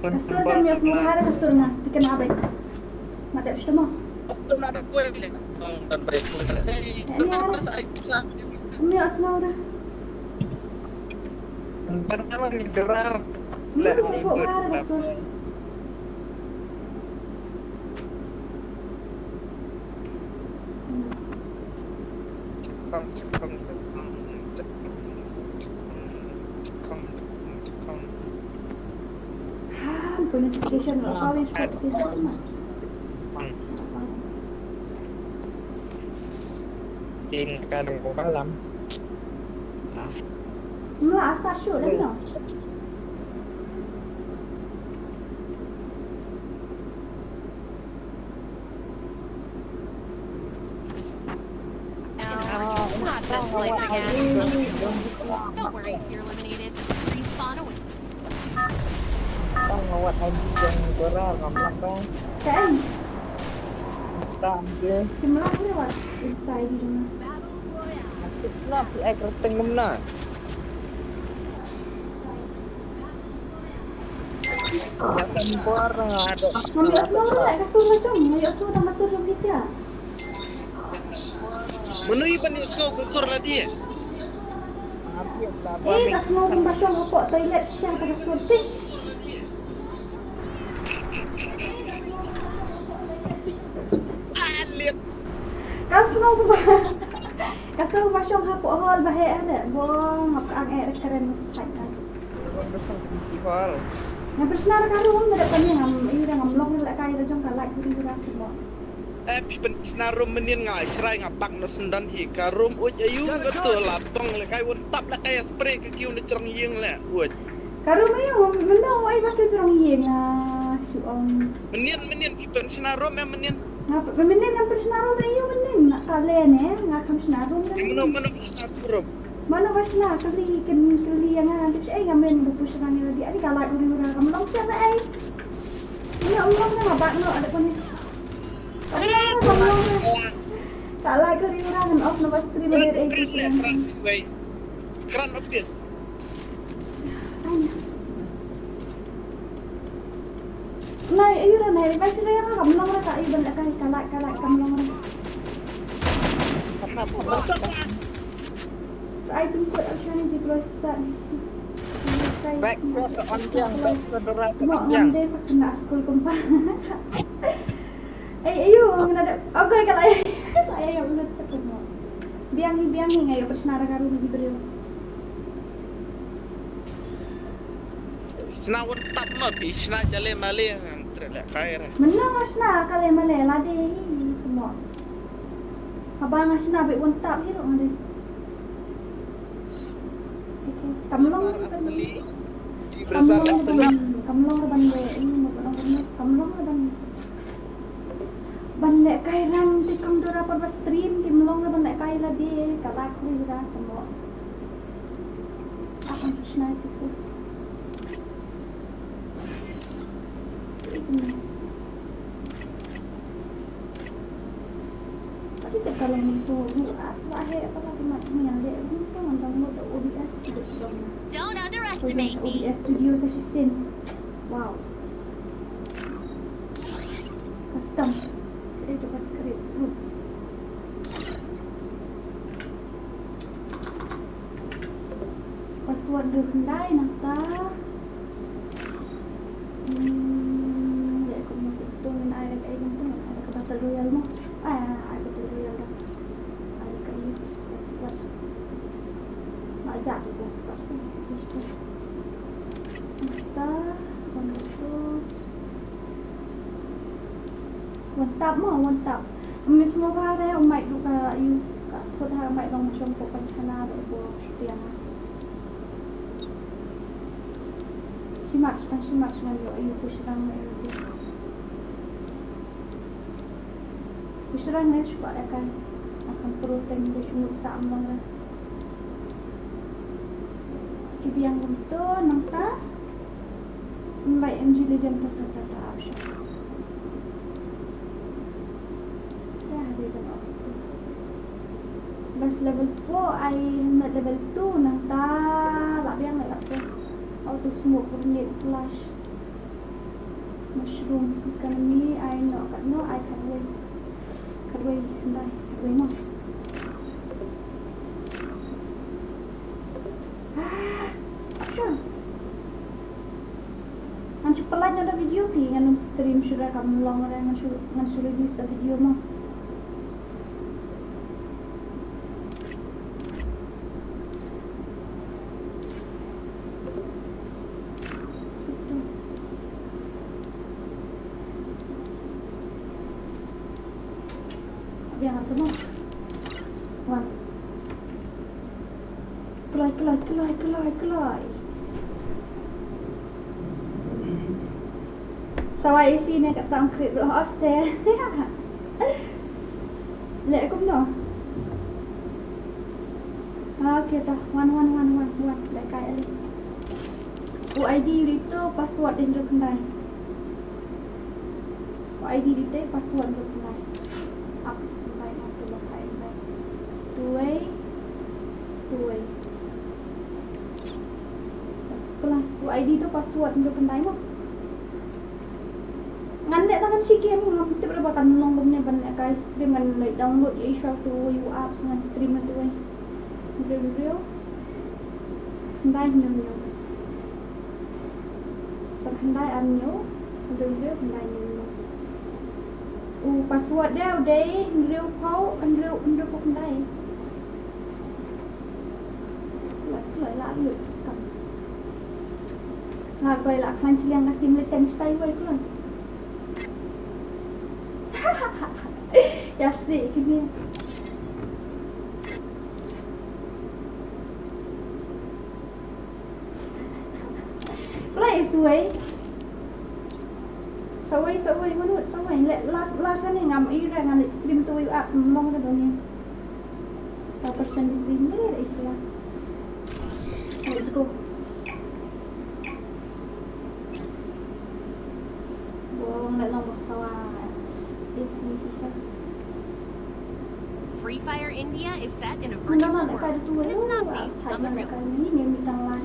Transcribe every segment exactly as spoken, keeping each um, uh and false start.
Ka sur kan ïohsngew bha ka sur na, te kane bai. Nga dep shu temo. Ym ïohsngew da. Ym ïohsngew bha ka sur. Tin ka dong ko balam. Ah. Mula asta shu lagi no. Don't worry if you're eliminated. Respawn awaits. Tang wat ai jong Dora ngam lak dong. Kan? Tang je. Jumlah ni wat inside ni. Nasib na pi ai kerteng ngam na. Ngam ïohsngew re, ka sur la jong, ngam ïohsngew tang ka sur jong ki sia. Mano i ban ïohsngew ka sur la dei? Eh, ka sngew kumba shong hapoh toilet sha ka sur. Shish. Ka sngew kumba, ka sngew kumba shong hapoh hall ba heh heh. Bong, hap ka ang eh karen. Nga pyrshna da ka room, da ka ni ngam, ira ngam long la kai da jong ka light huri hura ki mo. Eh, phi pyrshna room mynnin nga shrai nga bak na sendon hi ka room uj ayu nga tu la bong la kai won tap la kai spray ka kiu na jrong ïing la uj. Ka room ayu mynno ai bak na jrong ïing nga shu ong. Mynnin mynnin phi pyrshna room eh mynnin. Nga mynnin nga pyrshna room ayu mynnin na ka le ne nga kam shna room. Mynno mynno pyrshna room. Mano ba shna kali kin kali ïa nga tip shaei nga men ba push nga ni lagi ani ka light uri ura kam long sha ba ei. Ina um long na ba no ada pun. Ka light uri ura kan off na ba stream ada ei. Kran of this. Nai ayu ra nai ba shna ïa nga kam long ra ka ayu ban la kai ka light ka light kam long ra. Ai tung kut action ji plus start. Back press on yang, back press on yang. Mo ngam dei pa kena school kumpa. Ai ayu ngam dei. Okay ka lai. Lai ayu ulut ta kemo. Biang hi biang hi nga ïoh pyrshna ra ka room hi briew. Shna won tap ma phi shna jale male ngam treh leh kai ra. Mynno nga shna kale male la dei hi kemo. Haba nga shna beit won tap hi ruh nga dei. Kam long ban, kam long ban, kam long ban leh, kam long ban, kam long ban. Ban leh kai ran te kam dora por ba stream kim long ban leh kai la dei ka la khui ra kam long. Akan shna ki se. Tapi te kalau mentu hu ah wahai apa lagi mak ni yang dia mentu mandang mut O B S sudah sudah. Don't underestimate me. O B S Studio sa shisin. Wow. Custom. Saya dapat create. Password dei khyndai nangta. Hmm, leh kumno kumto ngin ai da kaei kumto ngin ai da ka Battle Royale mo. Ai, ai Battle Royale da. Ai da kaei password. Ma ja ka password. Nangta kumto. One tap mo, one tap. Ym ïohsngew bha re, u mic ruh ka ïu ka thut ha u mic long shong ko pan chana re bo shutiang. Shi match tang shi match ngan ïoh ïu push rang re. Push rang re shu ba da kai. Akan pro teng de shu mut sa am long re. Ki biang kumto nangta. Mobile M G Legend ta ta ta ta option. Ya, Legend of. Best level four, ai helmet level two nangta la biang la tu. Auto smoke, grenade, flash. Mushroom economy, ai noh, kat noh, ai khatwei. Khatwei, khyndai, khatwei noh. Ah, sure. Ngan shu pynlait noh da video phi, ngan ym stream shuh da, kam long re, ngan shu, ngan shu release da video mo. Biang tu mo. Wan. Kloi, kloi, kloi, kloi, kloi. Sawai isi ne kat tang krit roh oste. Leh kumno? Ah, okay, ta. Wan, wan, wan, wan, wan. Leh kai ali. U I D ri to, password dei hynriew khyndai. U I D ri te, password hynriew khyndai. Ap, khyndai, ap, khyndai, khyndai. Tuwei, tuwei. Khyndai, u I D to password hynriew khyndai mo. Ngan leh tang shi game, ngam tip re ba kan long kumne ban leh kai stream, ngan leh download ïa i shuwa tuwei u apps ngan stream na tuwei. Hynriew hynriew. Khyndai hynñiew hynñiew. Sa khyndai ar hynñiew. Hynriew hynriew khyndai hynñiew hynñiew. U password de u dei hynriew phew, hynriew, hynriew phew khyndai. La, la, la, la, kam. La, koi la khlaiñ shiliang ka team le teng shtai wei kloi. Ya si kini. Kloi suwei. Sawei, sawei, manut, sawei. Le, last, last kane ngam ira ngan stream tuwei u apps mlong ka doni. Ka percent green ni le isla. Let's go. Bong le long bok sawa. Yes, ni sisa. Free Fire India is set in a virtual world, and it's not based on the real. Ni ni mi tang lai.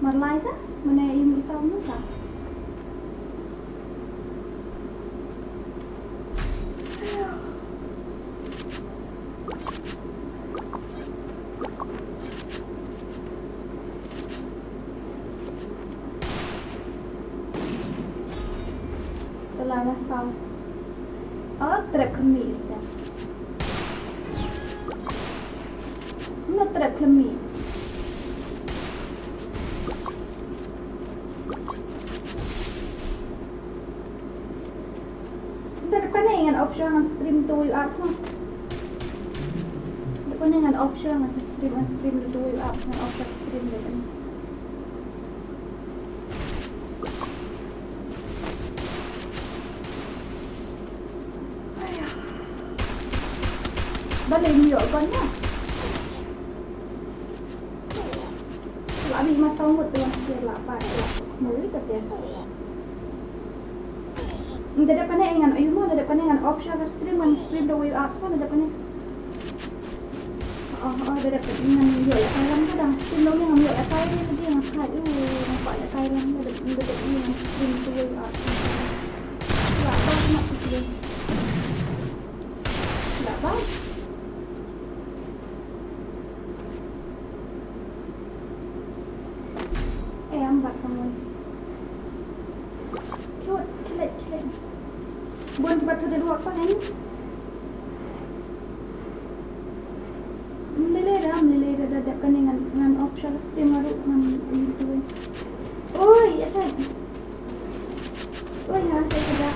Mar lai sa? Mane im isa mu sa? Telah na saw. Oh, trap kami ita. No trap kami. Nda dep kane ngan off shuwa ngan stream tuwei u apps mo. Dep kane ngan off shuwa ngan stream, ngan stream tuwei u apps, ngan off shuwa stream dep kane. Aya. Balei ym ïoh kon na. La mih ma saw ngut te wan kiar la pai la. Mari ka te. Nda dep kane ngan ayu mo, nda dep kane ngan off shuwa ka stream, ngan stream da wei u apps mo, nda dep kane. Oh, oh, nda dep kane ngan ïoh la kai lam ka dang stream da wei, ngam ïoh la kai de, ngan kai u, ngan pat la kai lam, nda dep, nda dep ngan stream da wei u apps. La pai ma ki. La pai. Eh, am bat kamun. Cute, cute, cute. Bun bat tu da dua pa ni. Lele da, lele da, da dep kane ngan, ngan off shuwa stream baru ngan itu. Oi, ya kan. Oi, ha, saya keda.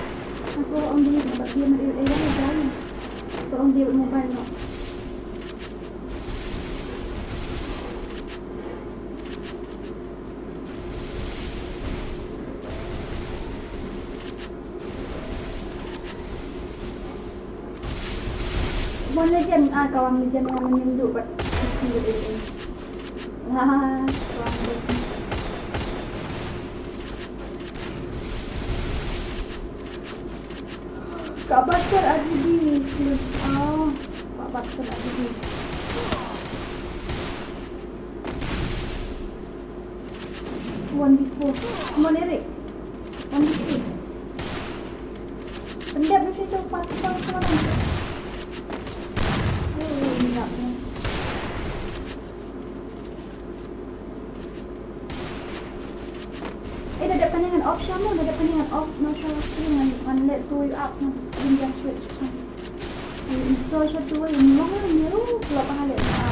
Masuk on di, bat dia mari, eh, dah, dah. So on di mobile no. Mobile Legend, ah, ka wan Legend nga mynnin duh bad P C. Ah, ka wan Legend. Ka Buster R G B. Oh, ka Buster R G B. One before. Come on, Eric. One fifty. Pyndep na shi to pat to to to. Oh, ni lap na. Eh, da dep kane ngan off sha mo, da dep kane ngan off na sha stream ngan, ngan let to you up na stream jan switch. Install sha tu ïa long ïa ni ruh klop ha leh ma.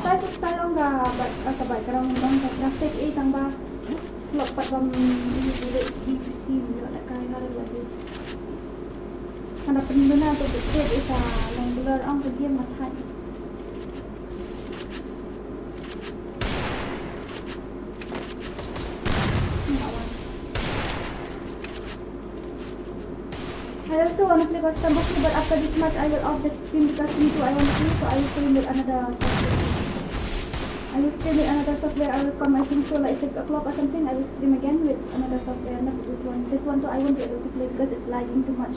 Sai sa style ong ka ba ka background ong ka graphic eh tang ba klop pat bam ni ni ni si ni la kai ha la di. Kana pynluna tu bit bit ita long blur ong ka game ma thai. I also wanna play custom. Okay, but after this match, I will off the stream because me too, I want to play, so I will stream with another software. I will stream with another software. I will come, I think so, like six o'clock or something. I will stream again with another software, not this one. This one too, I won't be able to play because it's lagging too much.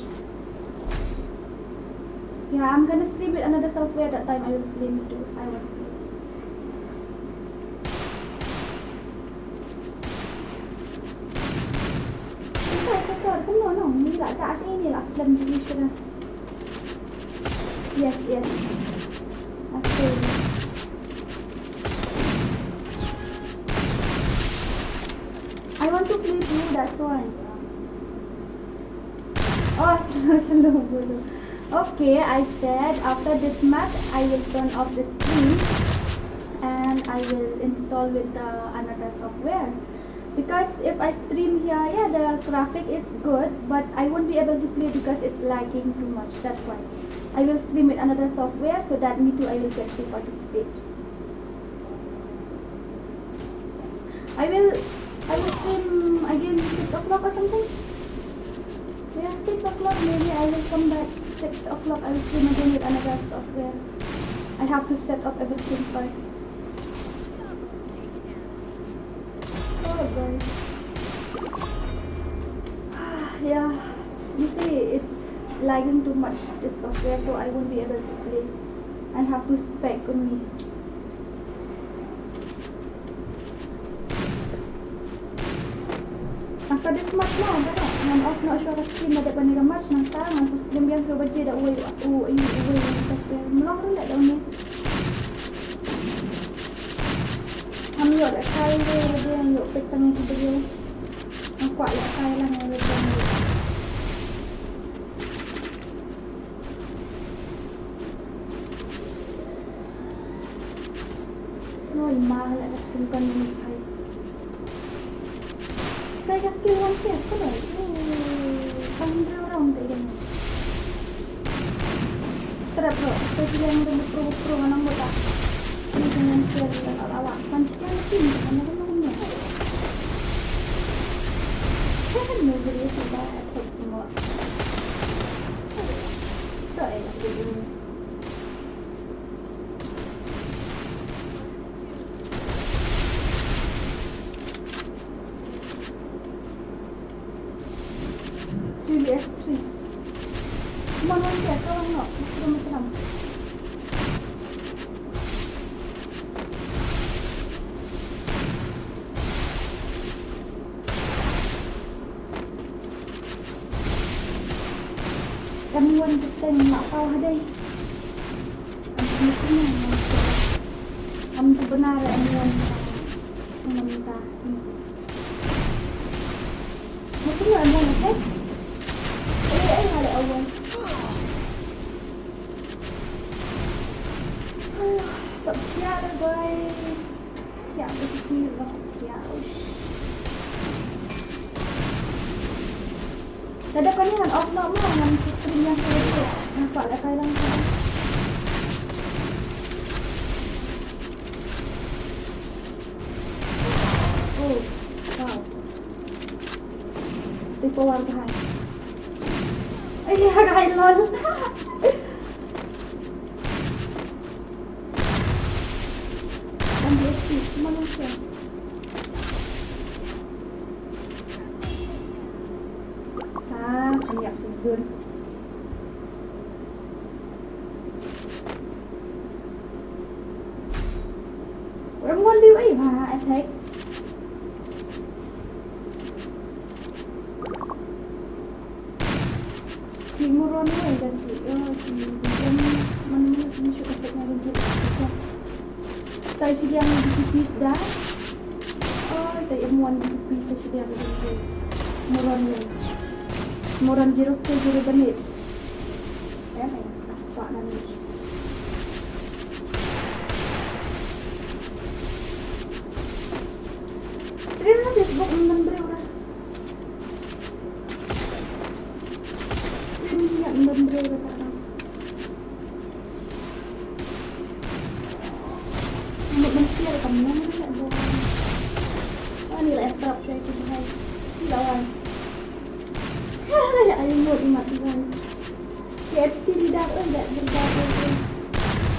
Yeah, I'm gonna stream with another software that time. I will play me too. I want to play. Ito, ito, ito. Kumno, no? Ni la sa as ini la film di sila. Yes, yes. Okay. I want to play too, that's why. Oh, slow, slow, slow. Okay, I said after this match, I will turn off the stream and I will install with the another software. Because if I stream here, yeah, the graphic is good, but I won't be able to play because it's lagging too much. That's why I will stream with another software so that me too I will get to participate. I will, I will stream again six o'clock or something. Yeah, six o'clock maybe I will come back. Six o'clock I will stream again with another software. I have to set up everything first. Oh boy. Yeah, you see, it's lagging too much, this software, so I won't be able to play. I have to spec only. Nangta this match mo, ba ngan off noh shuwa ka stream, ba dep kane ka match nangta ngan sa stream biang shuwa ba je da uwei u, u, u, uwei u software. Mlong ruh leh da une. Ngam ïoh lehkai ruh, ruh ïoh peit tang ïa ki briew. Nga kwah lehkai lang ïa ruh. Oi ma, la ka skill kan ni kai. Kai ka skill one test ko dai. Kan dua orang tak kan. Terap bro, saya bilang udah pro pro mana anggota. Ini dengan skill dan ala-ala. Kan skill tim kan ada mana. Kan mau beri sudah epic semua. Tak ya, ini. Three V S three. Come on, one here, come on, no. Let's go, let's go. Em wan ka teng la paw hadai. Em kena kena. Em tu benar em wan. Em ta sini. Mesti em wan, okay? Eh, eh, ada awal. Aduh, tak siap dah, guys. Ya, betul sih, udah ya. Ush. Kada kami ngan off noh mo, ngan stream yang kedua. Nampak lah kailang tu. Oh, wow. Super war behind. Ay, kailang. Ang D S P, kumanan siya. Ah, siya si Zul. Em wan liu ai ha, attack. Jangan sih, oh, si Jan mana mana sini suka setnya lagi. Tai si Jan lagi tipis dah. Oh, tai em wan tipis si Jan lagi. Moron ni. Moron zero kill zero damage. Ya, ni. Spot na ni. Stream na Facebook, nang beri orang. Stream ïa, nang beri orang. Mut manusia ka mnong ka ïa buan. Ani la drop sha ki bhai. Ki lawan. Ai mut imat iwan. K H T leader oi, dak berda oi.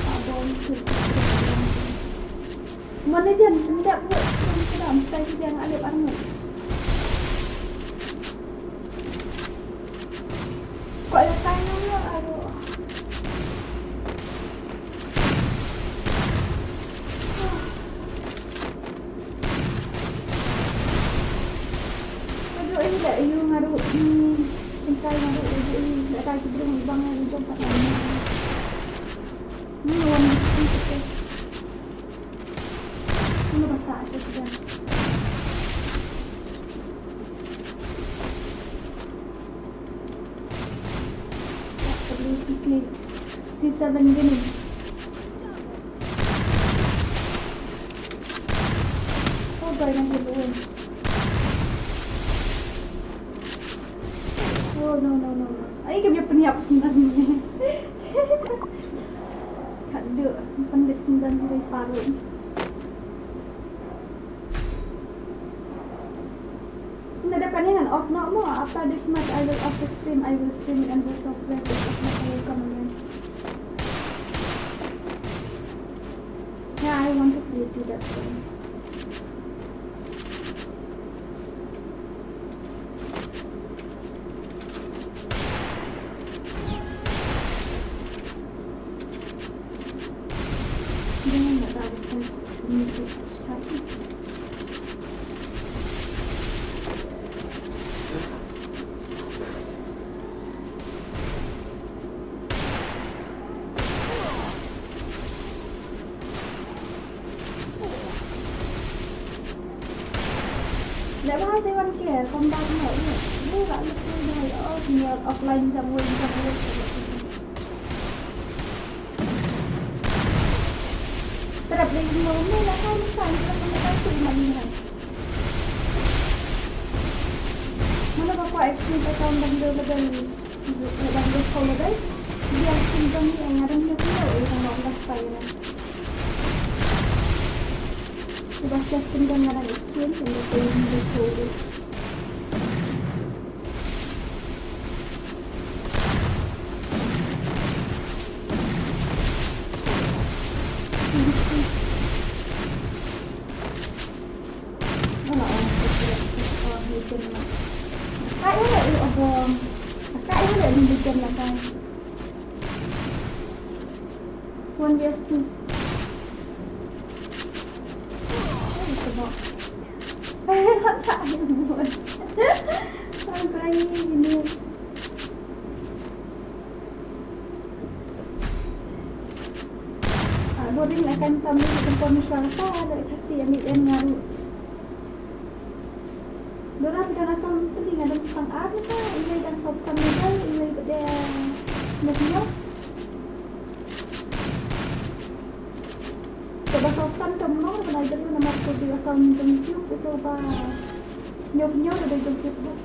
Abon. Mana jan, ndak buat. Sudah, mesti kita yang alip armut. Kok ada kain ni, aduh. Aduh, ini dah, you ngaruh ni. Tingkai ngaruh, aduh, ini dah kaji belum bang yang jom tak lama. Ni wan ni tu. Ni dah tak ada sudah. C seven gini. Oh, bai na hilu. Oh, no, no, no, no. Ai, kami peniap sendan ni. Kadu, pendip sendan dari paru. Nda dep kan ïa ngan off noh mo. After this match I will off the stream. I will stream it on the software. If not, I will come again. Yeah, I want to play too, that's why. Jangan nak tahu pun. Leh ba hai te wan ke combat mo. Ni ba leh ni ba hai. Oh, ni offline jam wei jam wei. Terap lagi mo ni lah kan kan kan kan tu mah ni hai. Mana ba ko exchange account bang do level. Bang do ko level. Dia kin bang ni yang ada ni tu. Eh, bang bang dah pai ni. Sebab just tinggal ngadang exchange and the payment the code. Alah, oh, oh, hujan lah. Kak, ya, ya, ya, abang. Kak, ya, ya, hujan lah, kan. One V S two. Oh, sebab. Tak ada buat. Sampai ini. Ah, boring lah kan, tamu di tempat masyarakat, ada kasi yang di ngaru. Dora phi don account phi nga don tang ar ka, iwei dang top san level, iwei ba dei hynñiew. Te ba top san to mo ba la don namar ko dei account jong YouTube to ba hynñiew hynñiew da dei jong Facebook.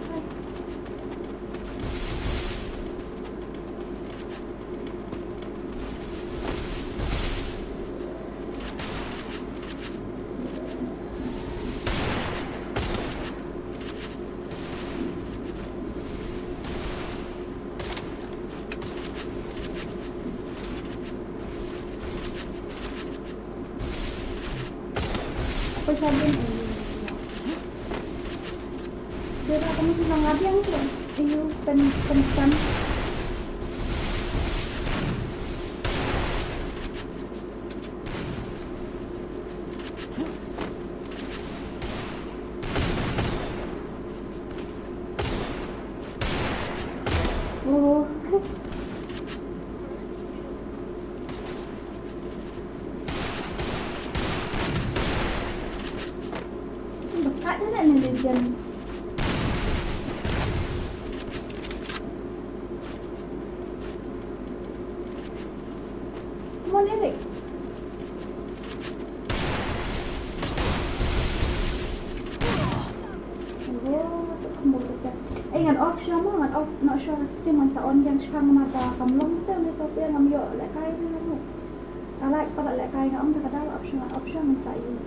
Apa saja yang ingin dibuat? Dia dah kami bilang ada yang tu. Ayu pen pen pen. Oh. Jen. Come on, Eric. Oh, tu kham bor tu. Eh, ngan off shuwa mo, ngan off, not sure stream, ngan sa on biang shipang namar ba kam long te, ngan sa pia ngam ïoh lehkai na mo. Ka light pat lehkai, nga ong te ka dal off shuwa, ngan off shuwa, ngan sa ïoh.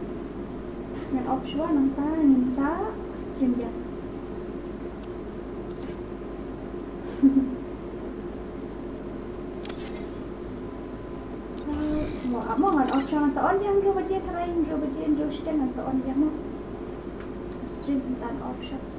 Ngan off shuwa nangta ngin sa stream biang. Mo, mo ngan off shuwa, ngan sa on biang hynriew baje, tharai hynriew baje, hynriew shiteng ngan sa on biang mo. Stream ngan off shuwa.